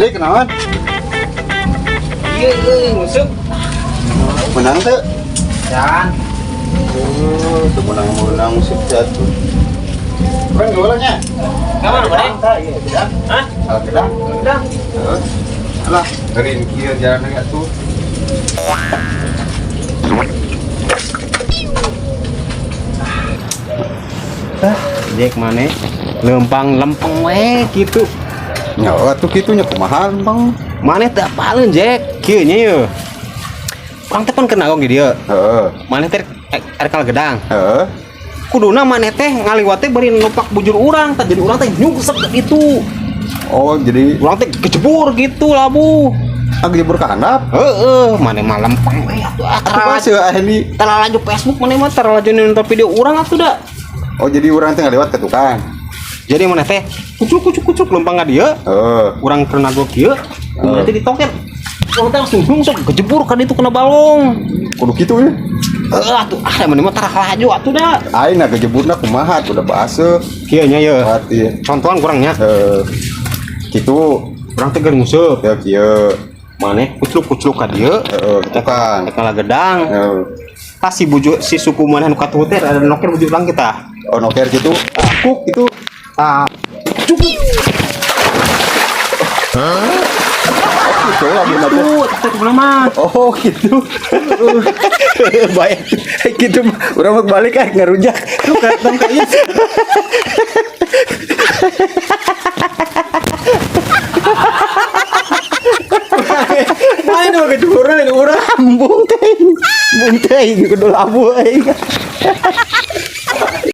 Jadi kenalan? Iya, iya, nguseup. Menang teh? Can. Oh, teu menang menang musik jatuh. Kurang jualannya? Kamana mana? Iya, gedang. Hah? Alat gedang. Gedang. Heeh. Alah, dari kieu jalan atuh. Ah, Jack mana? Lempang lempeng we gitu. Nya atuh kitu nya kumaha lempeng? Maneh teu apaleun, Jack. Kieu nya ye. Urang teh pan keur nagong di dieu. Heeh. Maneh teh rek ka gedang. Heeh. Kuduna maneh teh ngaliwat teh bari numpak bujur urang, tah jadi urang teh nyungsep gitu. Oh, jadi Urang teh kejebur gitu labuh. ah kejebur ka handap. Heeh, maneh mah lempeng we atuh ah Atuh terlaju ah ini. terlaju Facebook maneh mah terlaju nonton video urang atuh da. Oh, jadi urang teh ngaliwat ke tukang. Jadi maneh teh kucuk kucuk kucuk lempang ka dieu. Heeh. Urang keur nagog kieu, maneh teh ditoker. Urang teh langsung nyungsep kejebur ka ditu kena balong. Kudu kitu ya. Heeh atuh ah maneh mah tarah laju atuh da. Aing na kejeburna kumaha tuh udah baseuh. Kieu nya ye. Hati. Contohan kurangnya. Heeh. Kitu Urang teh keur nguseup. ya kieu. Maneh kucluk-kucluk ka dieu. Heeh, ke tukang. Rek ngala gedang. Heeh. Tas si bujuk si suku maneh nu katuhu teh ada noker bujur urang kita. Oh, noker gitu. Kuk gitu. Ah, cukup. Gitu lah bener teh. Tuh, teh kumaha mah. Oh, gitu. Baik. Gitu urang mah balik ah ngarujak. Tuh kan kayaknya. Mana nu kejeburan urang embung teh. Embung teh kudu labuh aing.